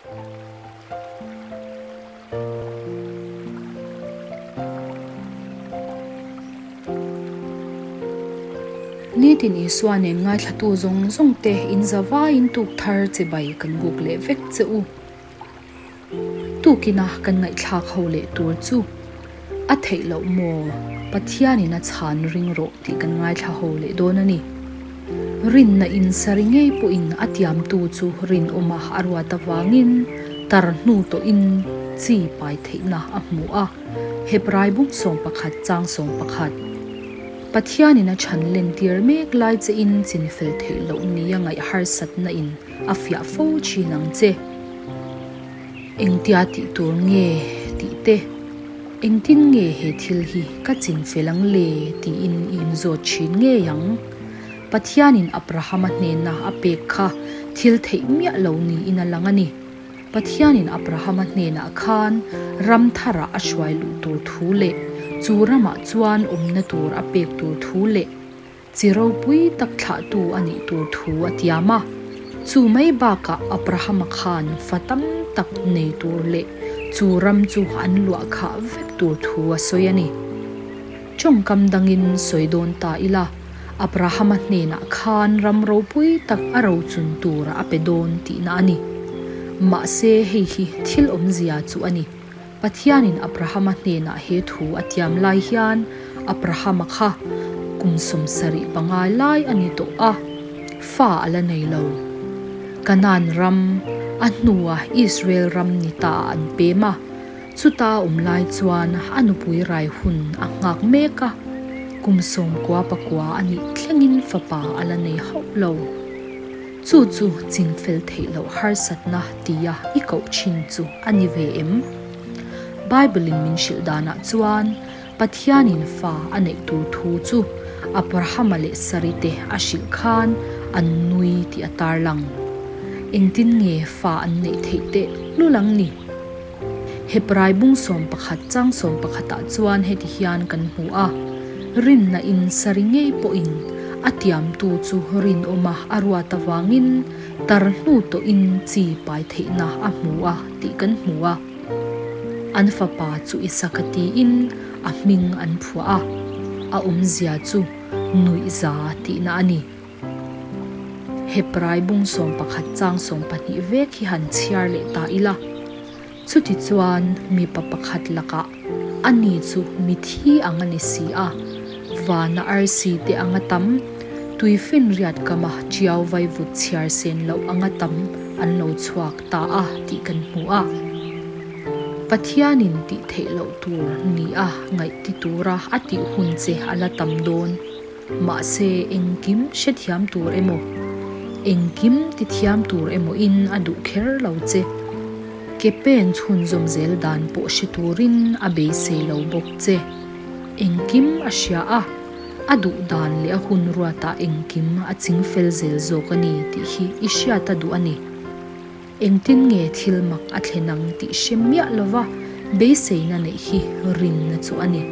Nitin Isua nen ngaithlatu zawng zawng te in zavaiin tuk thar chibai kan buk leh vek che u. Tukina kan ngaihthlak ho leh tur chu a theih loh maw? Pathianin a chhan ring rawh tih kan ngaithla ho leh dawn a ni. Rinna in sari ngei pawhin a tiamtu chu rinawma a ruat avangin tar hnu tawhin chi pai theihna a hmu a, Hebrai bung 11 chang 11. Pathianin a chhan lentir mek lai che in chinfel theih loh nia ngaih harsatna in a fiah fo thin ang che. Engtia tih tur nge tih te, engtin nge he thil hi ka chin fel ang le tiin i inzawt thin ngei ang. Pathianin Abrahama hnena a pek kha thil theih miah lo niin a lang a ni. Pathianin Abrahama hnenah khan ram tharah a hruai luh tur thu leh chu ramah chuan awmna tur a pek tur thu leh Chi ropui tak thlahtu a nih tur thu a tiam a. Chu mai bakah Abrahama khan fa tam tak nei tur leh chu ram chu an luah khah vek tur thu a sawi a ni. Tawngkam dangin sawi dawn ta ila, Abrahama hnenah khan ram ropui tak a rochun tur a pe dawn tihna a ni. Mahse hei hi thil awmzia chu a ni. Pathianin Abrahama hnenah he thu a tiam lai hian Abrahama kha kum 75 lai a ni tawh a, fa a la nei lo. Kanaan ram, a hnua Israel ram ni ta an pem a, chuta a awm lai chuan a nupui rai hun a nghak mek a, kum 99 a nih thlengin fapa a la nei hauh lo. Chu chu chingfel theih loh harsatna tia i koh thin chu a ni ve em? Bible-in min hrilh danah chuan Pathianin fa a neih tur thu chu Abrahama leh Sari te a hrilh khan an nui tih a tarlang. Engtin nge fa an neih theih teh lul ang ni? Hebrai bung 11 chang 11 ah chuan heti hian kan hmu a, Rinna in sari ngei pawhin a tiamtu chu rinawma a ruat avangin tar hnu tawhin chi pai theihna a hmu a tih kan hmu a. An fapa chu Isaka tiin a hming an phuah a, a awmzia chu nuihza tihna a ni. Hebrai bung 11 chang 12 vek hi han chhiar leh ta ila. Chutichuan mipa pakhat lakah ani chu mithi ang a ni si a, vana arsi te anga tam, tuifinriat kama tiau vaivut chhiar sen loh anga tam an lo chhuak ta a tih kan hmu a. Pathianin tih theih loh tur ni a ngaih ti tura a tih hun che a la tam dawn. Mahse, engkim hrethiam tur emaw, engkim tithiam tur emaw in a duh kher lo che. Ke pen chhunzawm zel dan pawh hre turin a beisei lo bawk che. Engkim a hria a, a duh dan leh a hun ruatah engkim a chingfel zel zawk a ni tih hi i hriat a duh a ni. Engtin nge thil mak a thlen ang tih hre miah lova beiseina neih hi rinna chu a ni.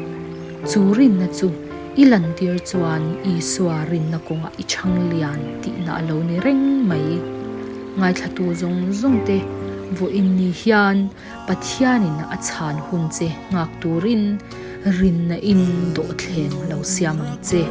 Chu rinna chu i lantir chuan Isua rinna kawngah i chhang lian tihna a lo ni reng mai. Ngaithlatu zawng zawng te vawiin ni hian Pathianin a chhan hun che nghak turin rinna in dawhthleng lo siam ang che.